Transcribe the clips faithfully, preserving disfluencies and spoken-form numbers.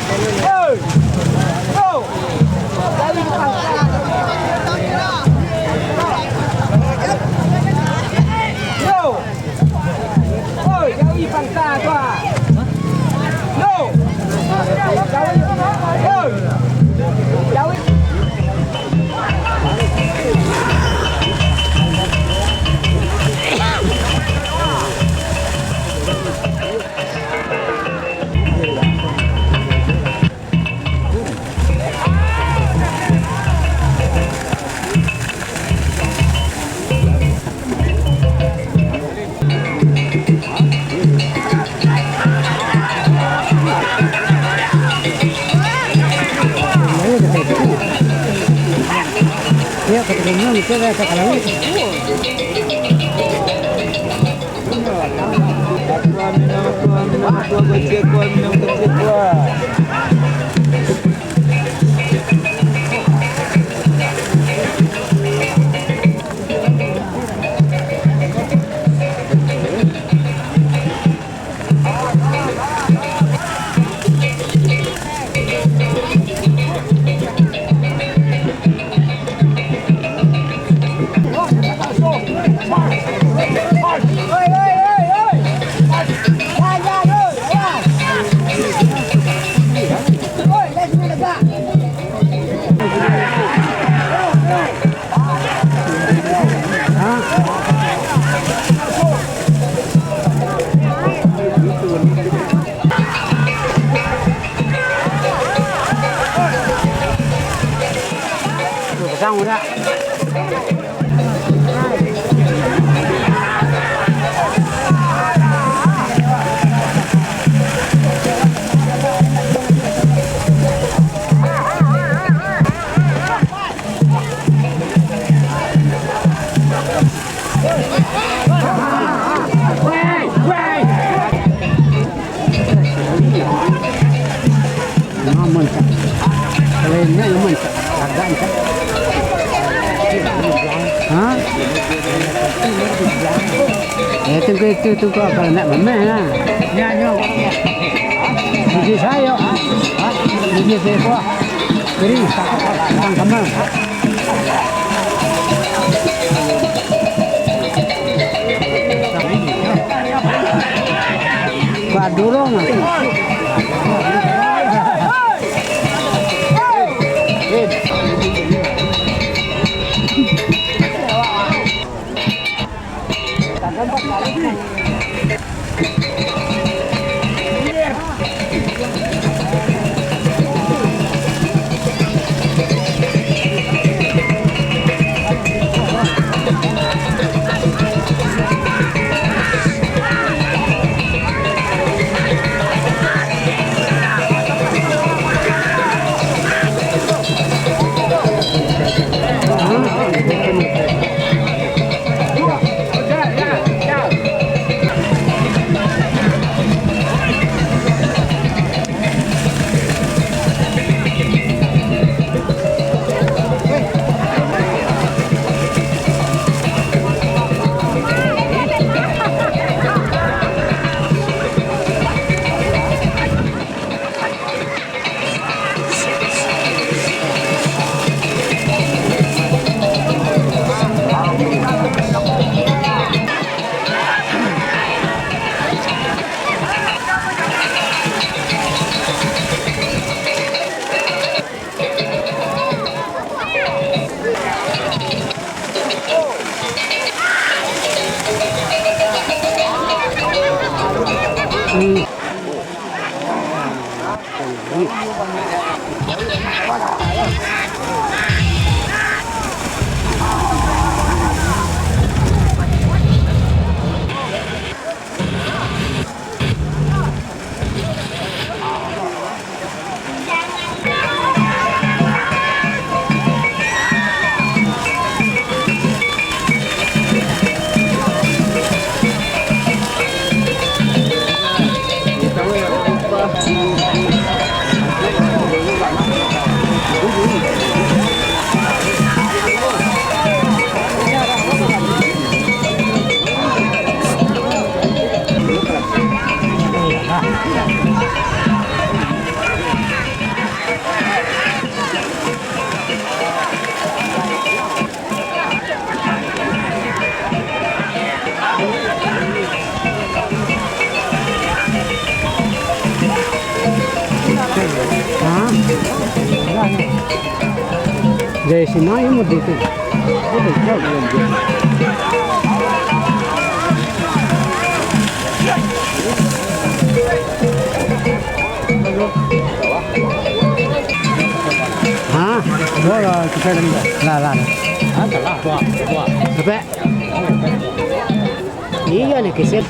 Hei! Yo! Dari pangka. Yo! Hei, dari pangka tu, ah. Yo! Dari, hei! Dari Aman, Cak. Kalau ini aman, Cak. Agak, Cak. Ha? Ya, tunggu itu, tunggu kalau nak memeh lah. Biji sayo. Biji sayo kuah. Kering. Tang kamal. Badurung. Dari sini aja mau dikit. Ha? Lah, lah. Ha, salah. Buah, buah. Apo? Iyo, ni kisip.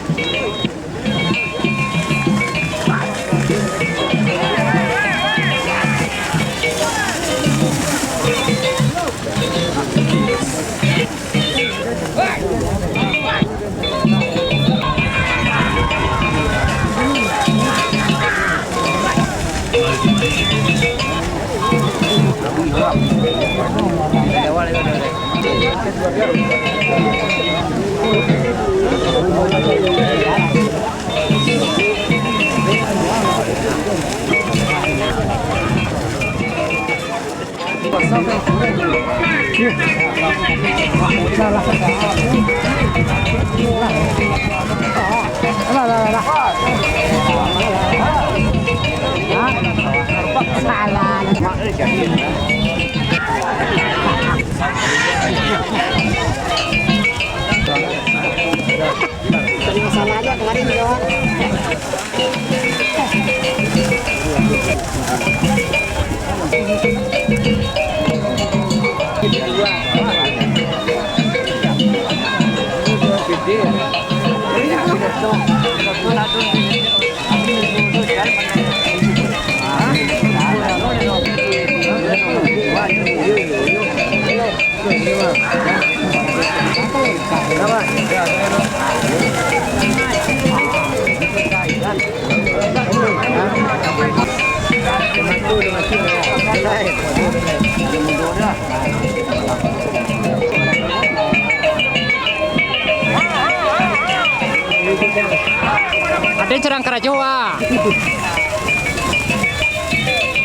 Sama-sama aja kemarin, yo. Ado curang karajo, ah.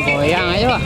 Goyang aja, ah.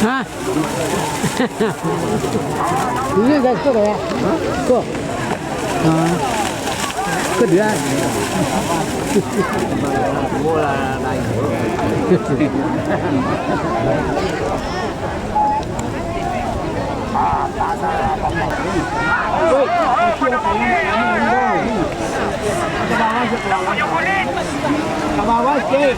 Hah? Ini guys, tu ya. Tuh. Ah. Kedua. Ke bawah sikit.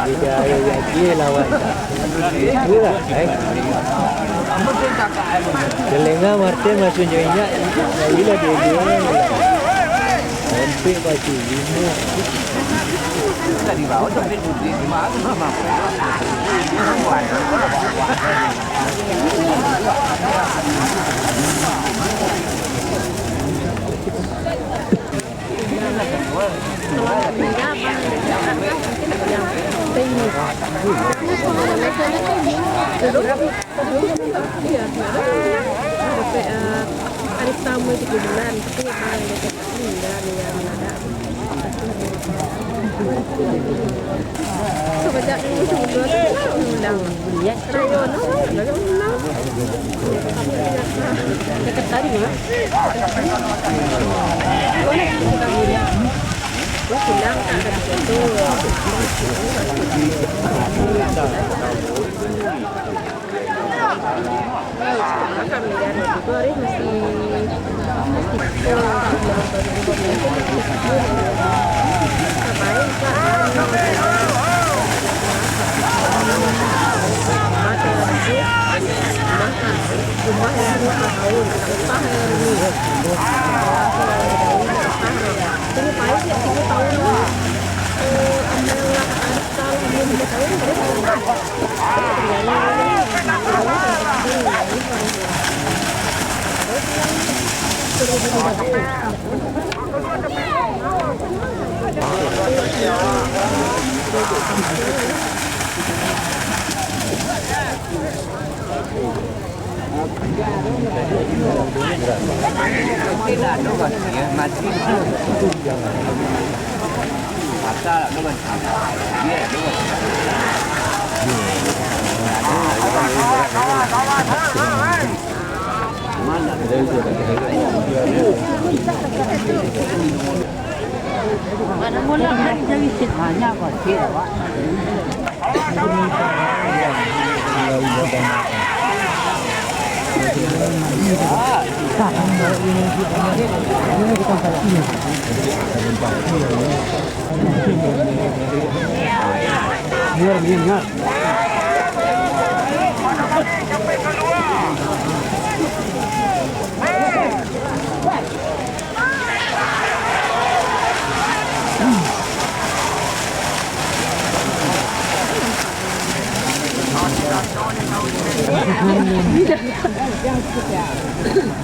Tidak ada lagi lawan. Itulah, eh. Telinga Martin masuk nyo inyak, jadilah dia, dia. Sampai pagi lima.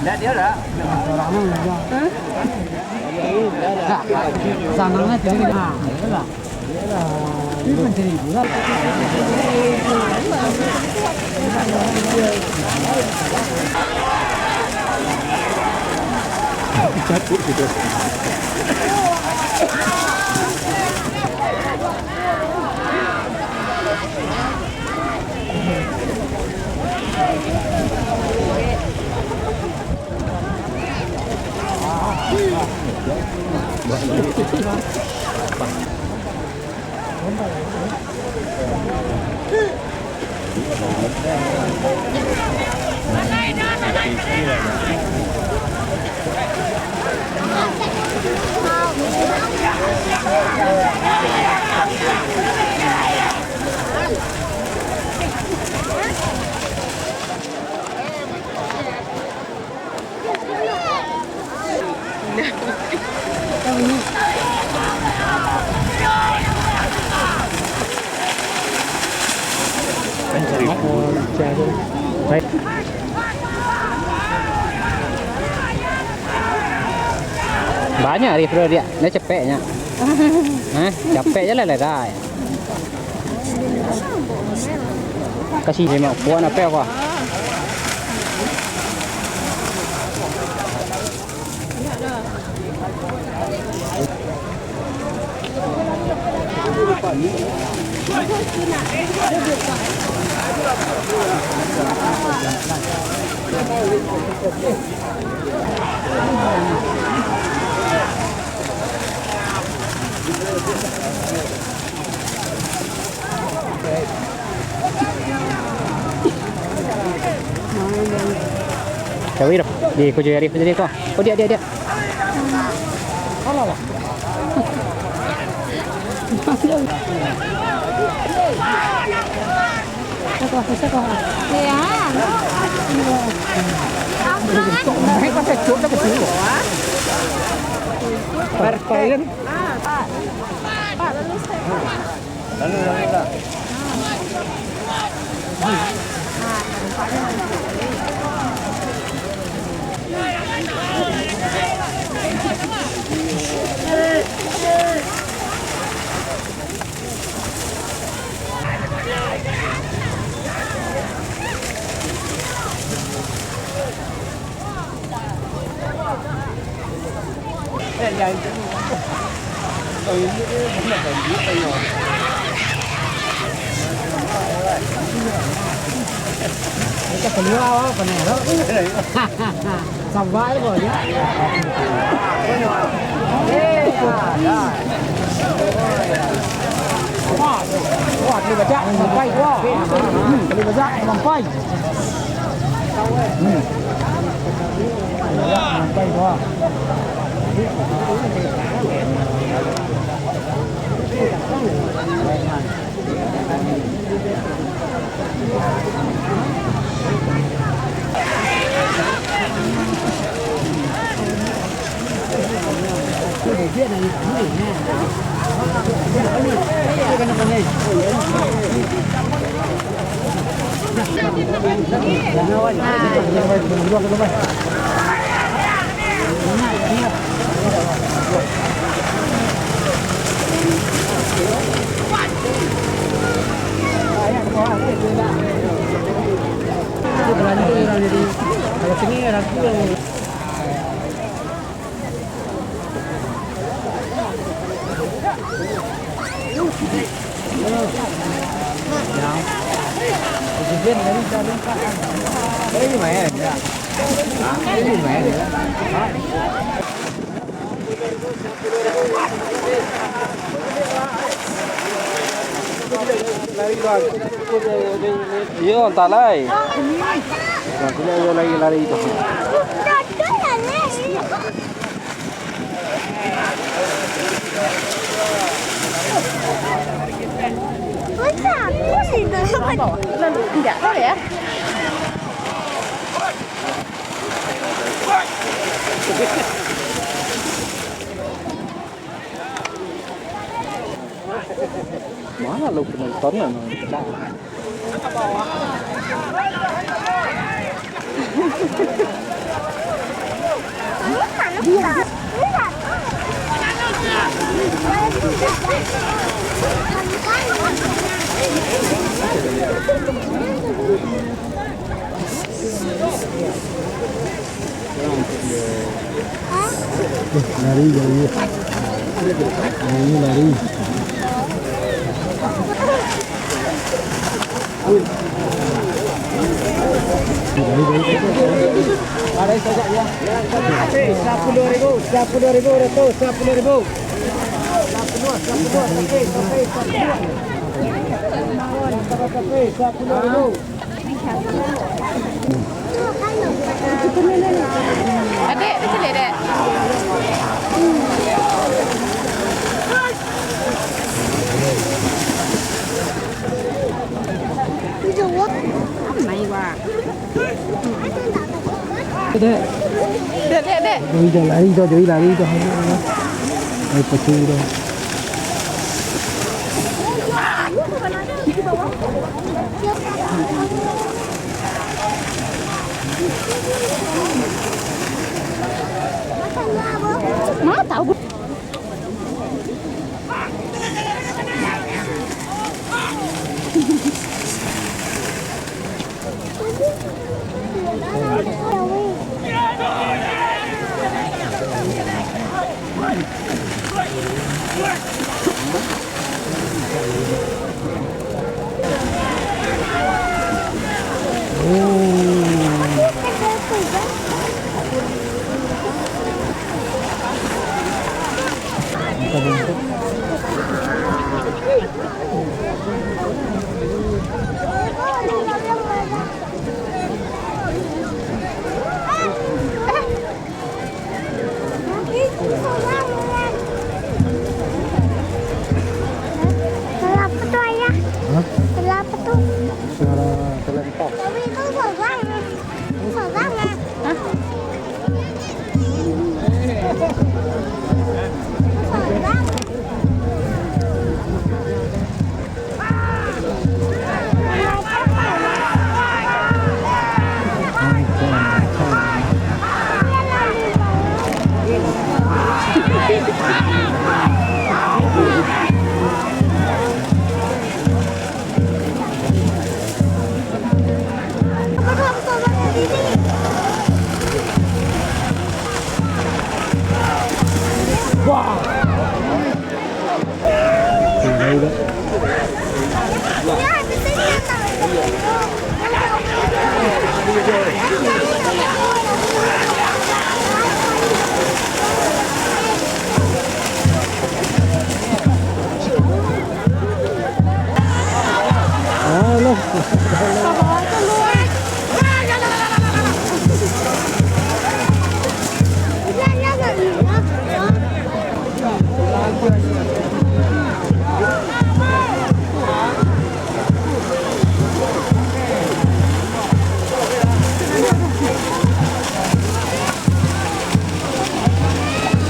Ndak dia lah. Sanangnya tinggi. Nah, iyalah. Ini kan jadi hiburan. Jatuh sudah. Banyak, Rif, bro, dia. Dia capek, nyo. Hah? Capek je lah, lah, dah. Kasih lima puan apa, apa? Cawi dah. Di kucu Arif tadi ko. Oh, dia, dia, dia. Alah, lah. Bisa ko, bisa ko. Iya. Naik pas cut dah ke sini. Berpain. Pak, lulus, Pak. Lalu, lalu, lalu. Sabar ko, ya. Wah, wah, tadi bacak, sampai. Wah. Hmm, tadi bacak, sampai. Hmm. Sampai, wah. Iyo, antah lai. Nah, sini ayo lari-lari tu. Enggak tahu ya. Mana lo penonton? Lari, lari. Lari, lari. Sapuluh ribu, sapuluh ribu, Dato, sapuluh ribu. Sapuluh, sapuluh, sapuluh, sapuluh. Sapuluh ribu. Adek, kecil adek. Amai, wak. Dek. Dek, dek, dek. Jauh, jauh, lari dah, jauh, lari dah. Ai, pacul dah. Mana tahu.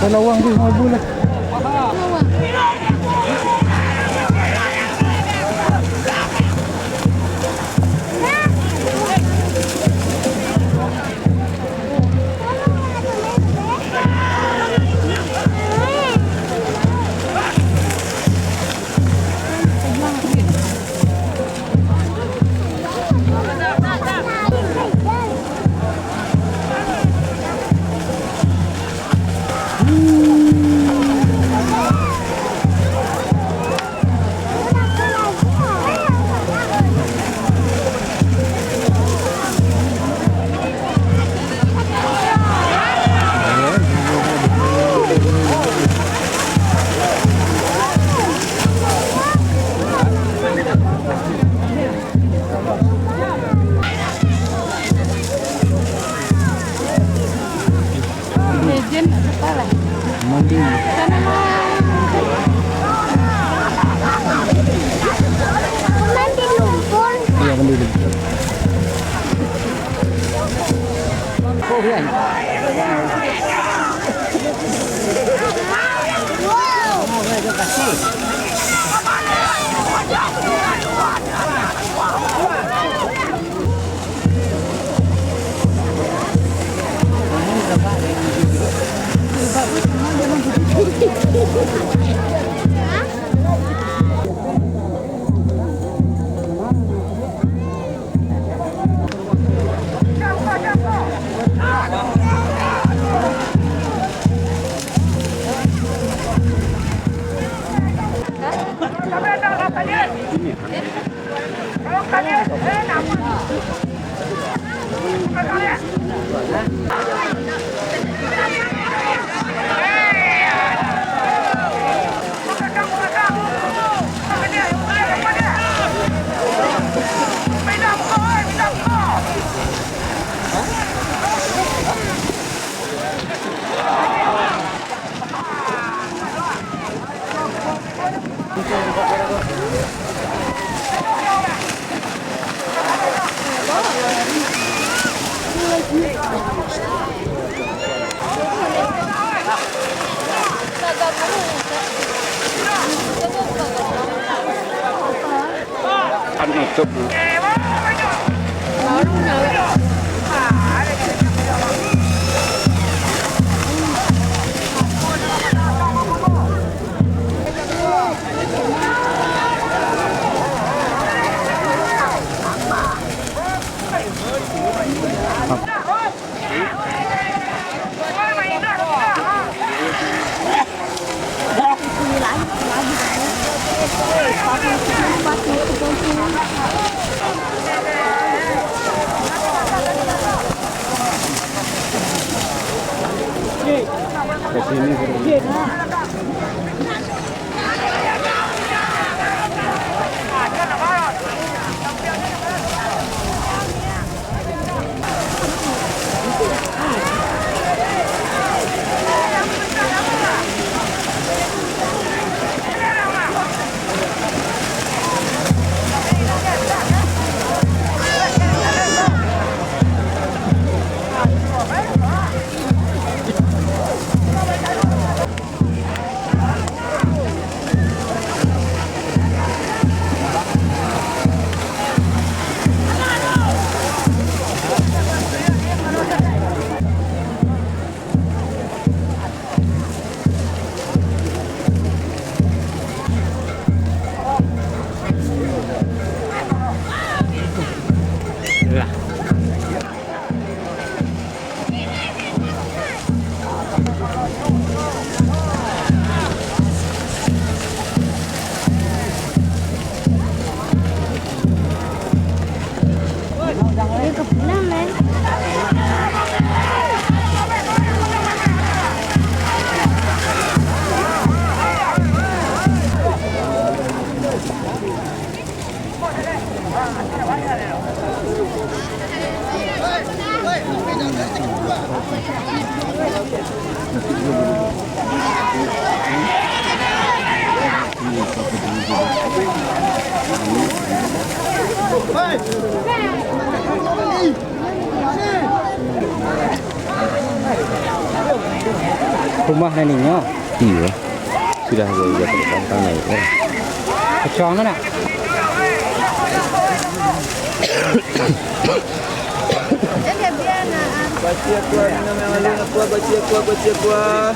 Lawang tu, mabul lah. Legend apa lah? Mandi. Sana mah. Mandi lumpur. Iya, mandi lumpur. Oh, iya. Anu nutup. Ke sini. Rumah nan inyo. Iyo. Sudah, sudah, sudah, gampang naiak, kan? Kecuang tu nak? Bacia kuah, minum yang lalu, kuah, bacia kuah, bacia kuah.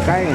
Kai.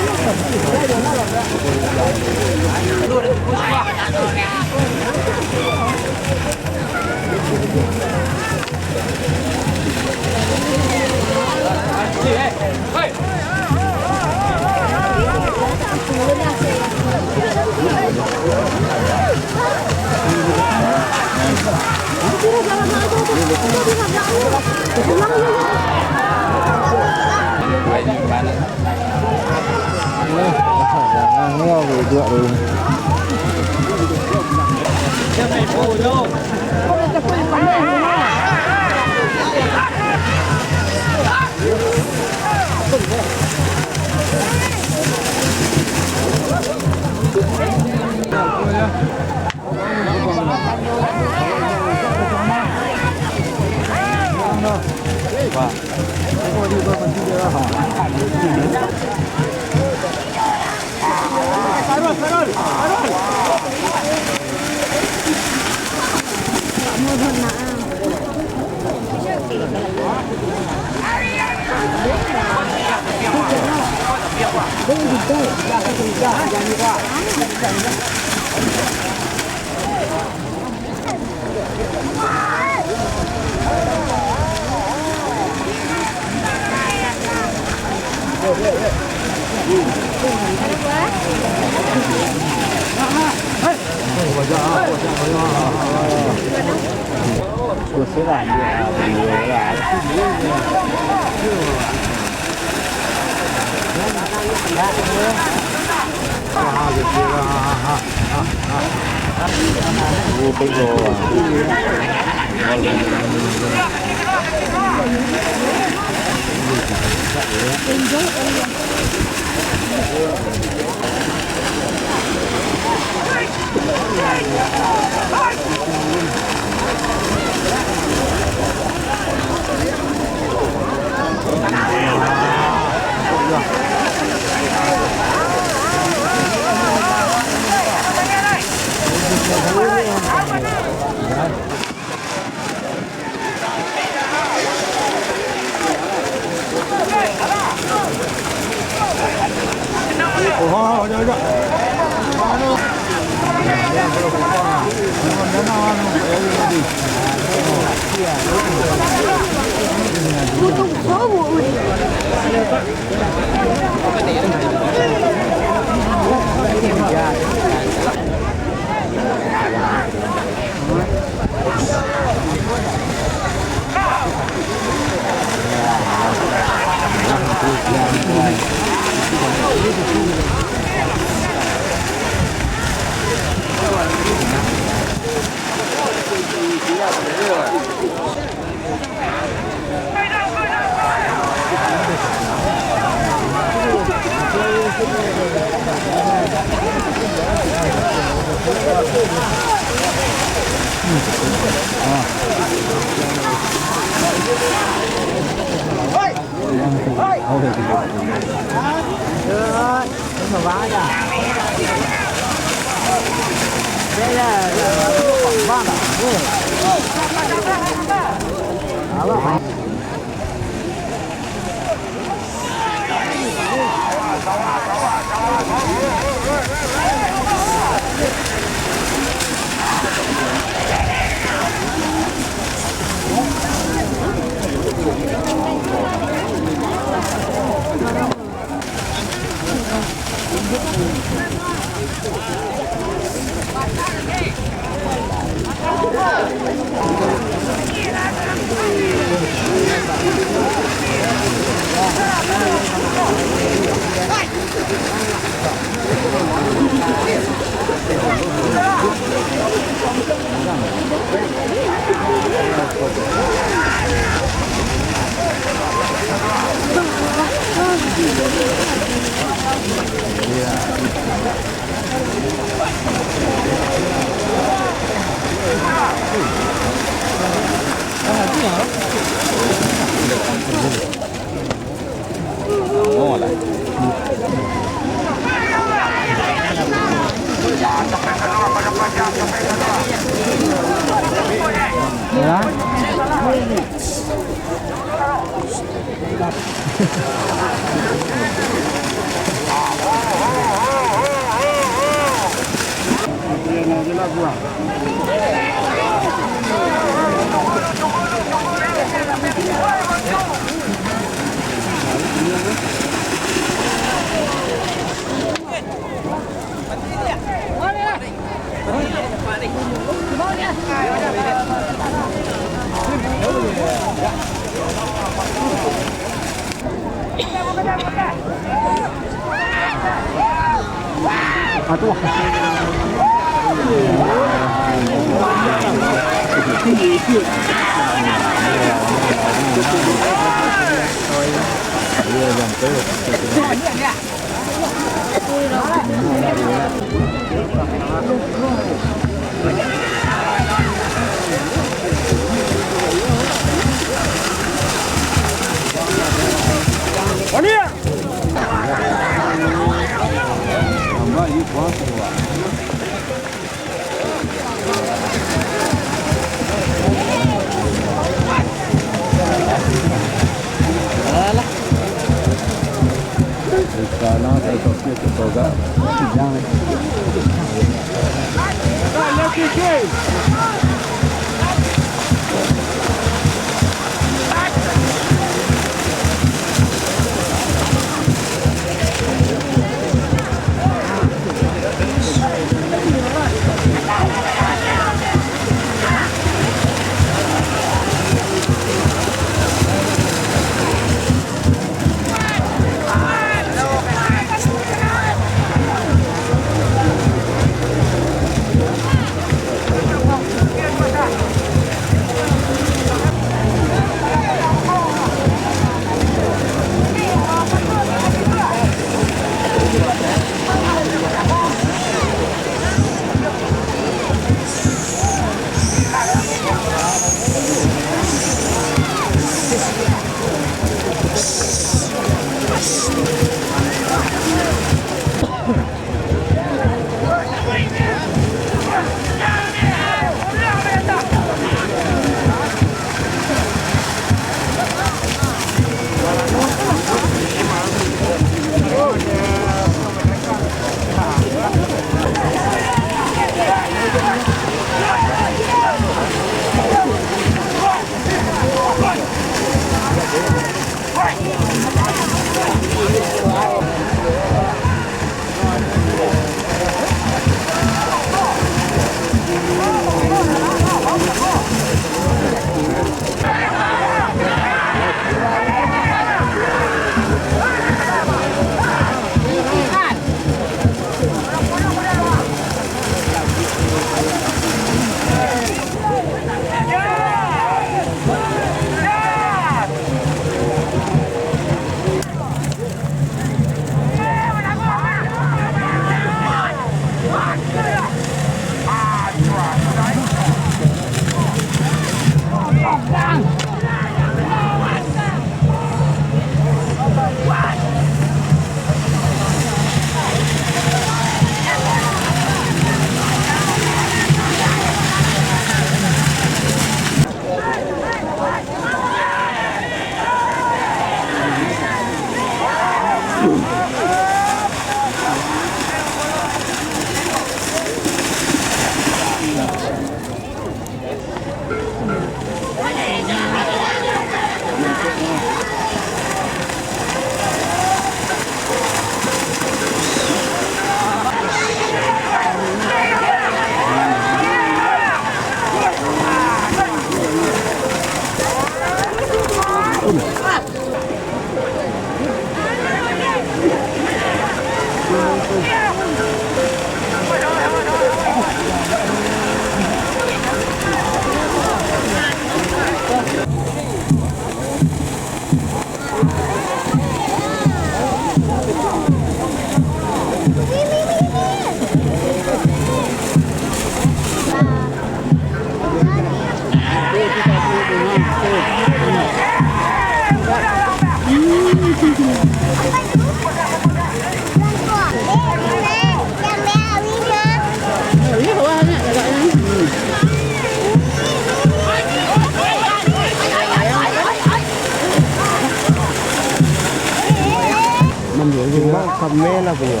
Cuma kamera punya.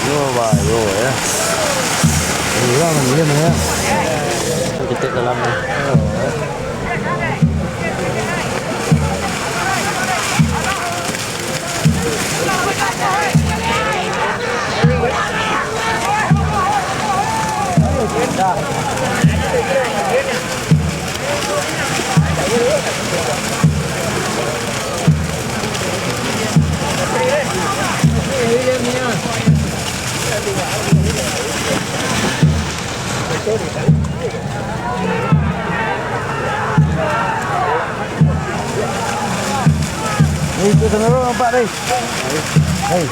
Yo, bah, yo, ya. Inilah mandiam, ya. Kita dalam, ya. Hei, tu sana tu nampak, Rey. Hei.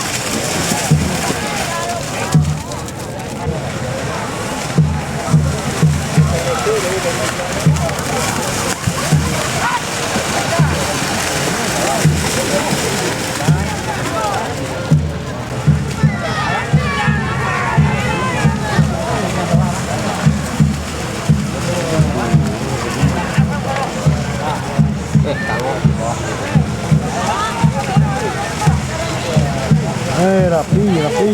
Eh, rapi, rapi.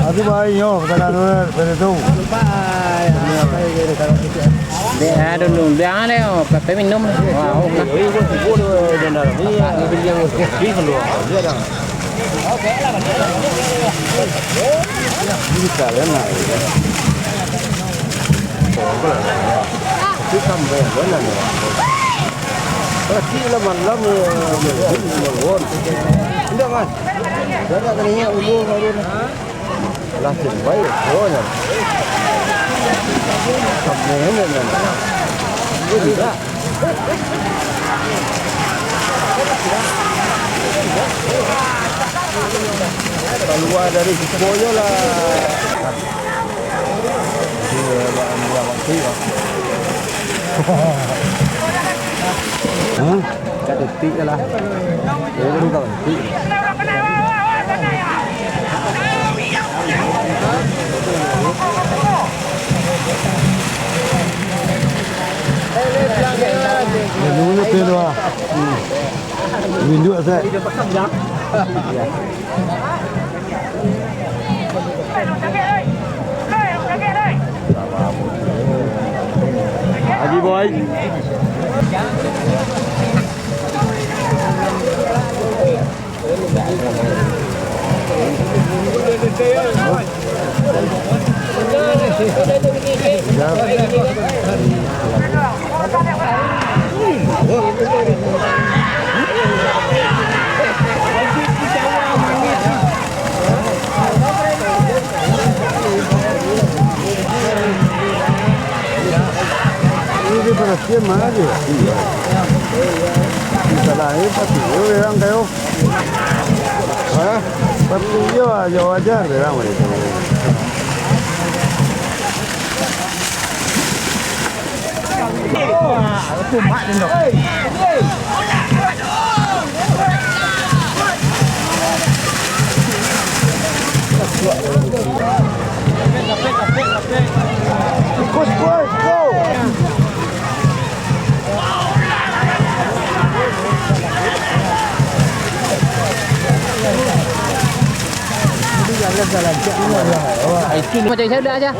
Atu baik nyo, katakan dulu, dari tu. Ya, dulu, bilang deh, oh, Pepe minum. Wah, oh, nah. Bisa, ya, nah. Tapi sampai mana, ya? Pasti lah malam, ya, ya, ya, ya. Indak, Man. Indak, indak, indak, indak, indak. Lah, simpai, oh, nya. Sampai ni, nya. Jadi, dah. Kalua dari siko je lah. Hah? Ka detik je lah. Yo, baru ka detik. Dulu tu lah. Hmm. Rindu asal. Lagi, boy. Ini dia berhasil mana dia? Iya. Masalahnya pasti orang kayo. Hah? Tapi iyo aja wajar deh lah, mereka. Itu macam saya dah aja.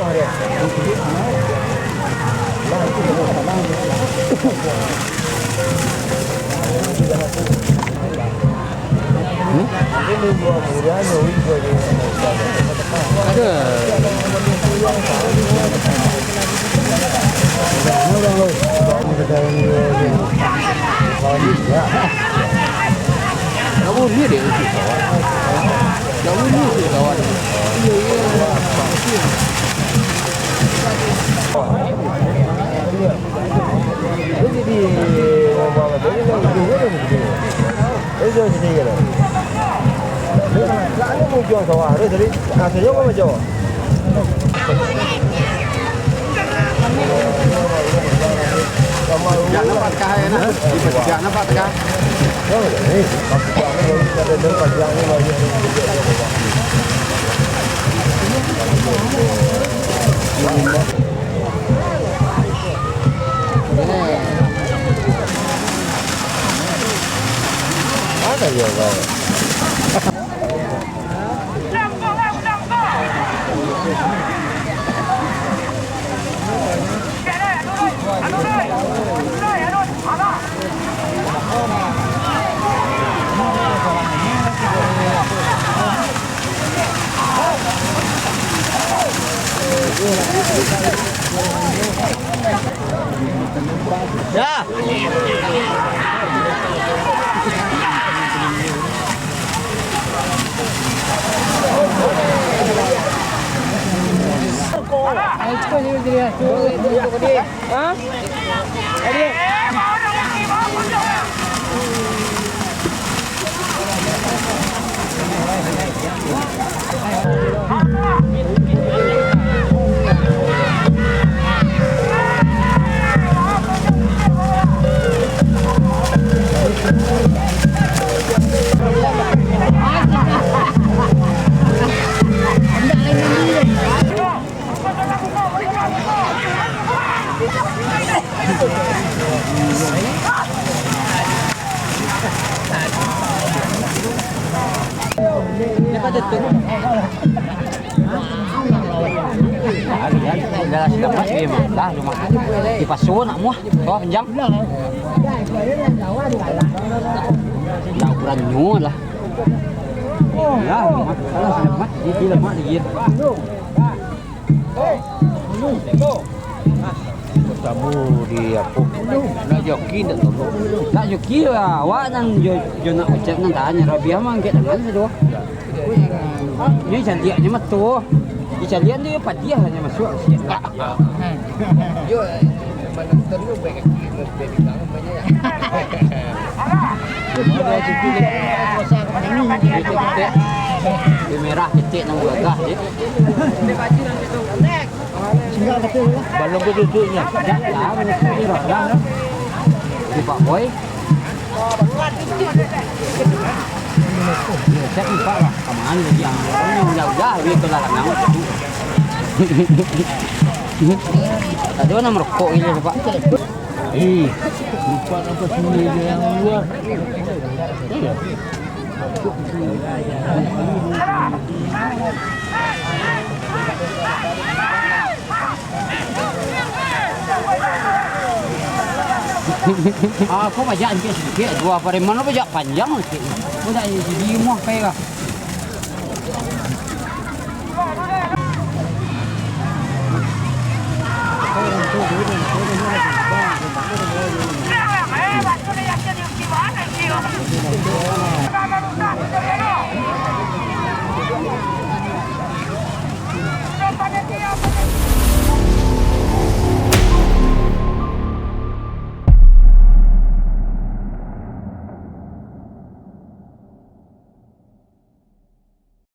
Hmm? Ada. Tak boleh deh, itu kawan. Tak boleh itu kawan. Iya, iya. Jangan nampak kah, ya, nak? Jangan nampak kah? Dah lah siap, Mas, dia mah. Dah, rumah. Dipaso nak muah. Kau pinjam. Dah ukuran nyo lah. Lah, rumah. Dah lah siap, Mas. Dia, dia lemak dia. Tamu di apo? Nak joki ndak tahu. Nak joki lah, awak nan jo, jo nak ucap nan tanyo, rabiah mah angkek tangan sajo. Ini caliaknyo mah tu. Di caliak tu yo padiah nyo masuak sikit. Yo, manonton tu baik kaki, baik bibang, banyak. Di merah ketek nang gagah je. Balum tu duduknyo. Dak lah, balum tu duduk lah. Di Pak Boy. Yo, cak lupa lah. Kaman dia. Yang udah-udah, dia tu lah lanang. Tadi mana merokok ini, Pak? Ih, lupa apa sendiri yang luar. Iya. Ah, kok bajak sikit-sikit, dua pariman lo bajak panjang sikit. Kok dak jadi rumah kai lah.